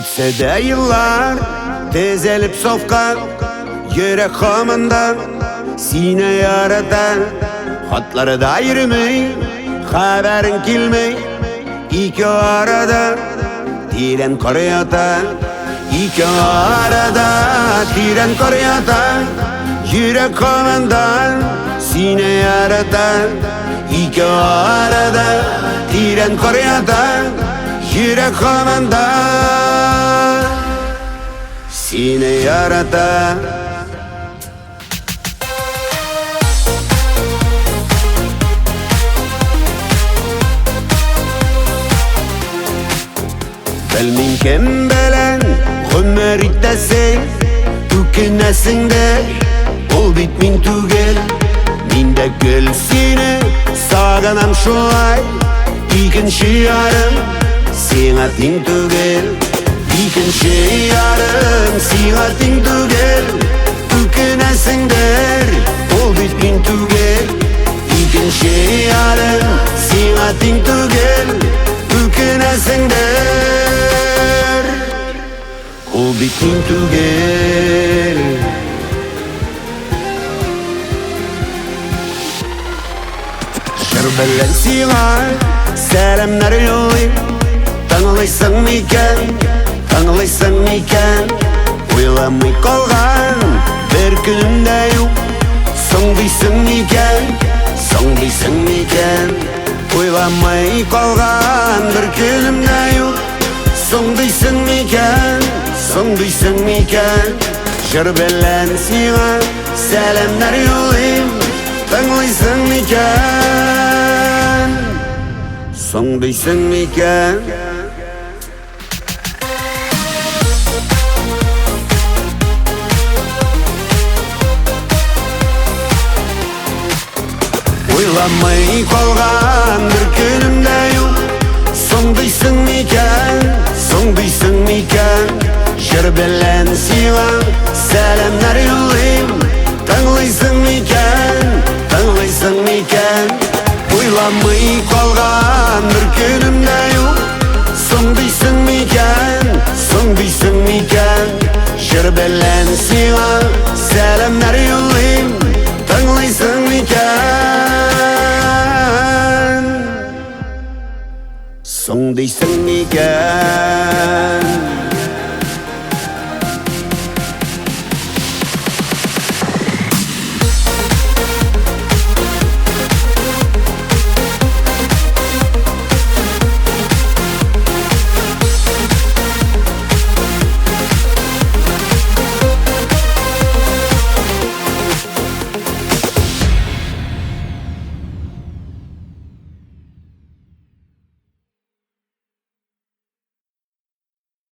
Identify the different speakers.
Speaker 1: Үтсә дә еллар, тезелеп сафка, йөрәк һаман да сине ярата. Хатлары да йөрми, хәбәрең килми, ике арада тирән кар ята. Ике арада тирән кар ята, йөрәк һаман да сине ярата. Ике арада тирән кар ята, йөрәк һаман да сине ярата. Белмим кем белән гомер итәсең, үкенәсең дә, ул бит мин түгел. Мин дә гел сине сагынам шулай, икенче ярым сиңа тиң түгел. Икенче ярым сиңа тиң түгел, үкенәсеңдер, ул бит мин түгел. Икенче ярым сиңа тиң түгел, үкенәсеңдер, ул бит мин түгел. Җыр белән сиңа сәламнәр юллыйм, тыңлыйсың микән, тыңлыйсың микән? Уйламый калган бер көнем дә юк, соң дисең микән, соң дисең микән? Уйламый калган бер көнем дә юк, соң дисең микән, соң дисең микән? Җыр белән сиңа сәламнәр юллыйм, тыңлыйсың микән, соң дисең микән? Уйламый калган бер көнем дә юк, соң дисең микән, соң дисең микән? Җыр белән сиңа сәламнәр юллыйм, тыңлыйсың микән, тыңлыйсың микән? Уйламый калган бер көнем дә юк, соң дисең микән, соң дисең микән? Җыр белән сиңа сәламнәр юллыйм, тыңлыйсың микән, соң дисең микән?